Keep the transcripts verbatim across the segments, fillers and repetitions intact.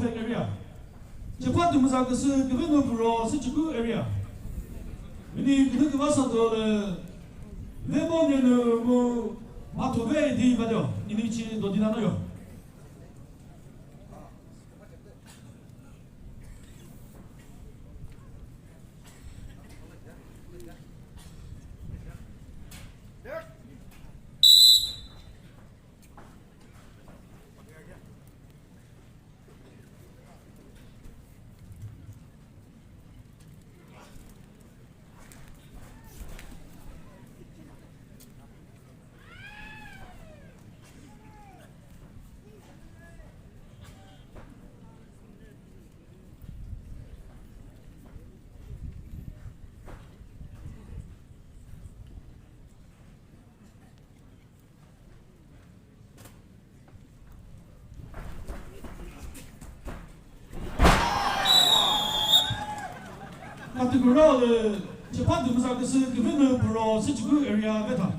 Phek area. Chepha tümüza küsü Küveno Puro Süchükü area. Ini künü küva sato le Vemo Nenu mu Mathuve di vadio. Ini chi dodina no yo. Category le, Chepha tümüza küsü Küveno Puro Süchükü area vetha.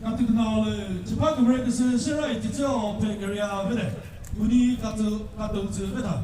Katüna le, Chepha kümre küsü Sera Ititseo Phek area vede. Uni katü, katü zü veda.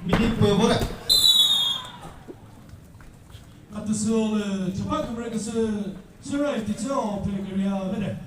Minute pü vore. Katüsü le, Chepha kümre küsü, Sera Ititseo Phek area vede.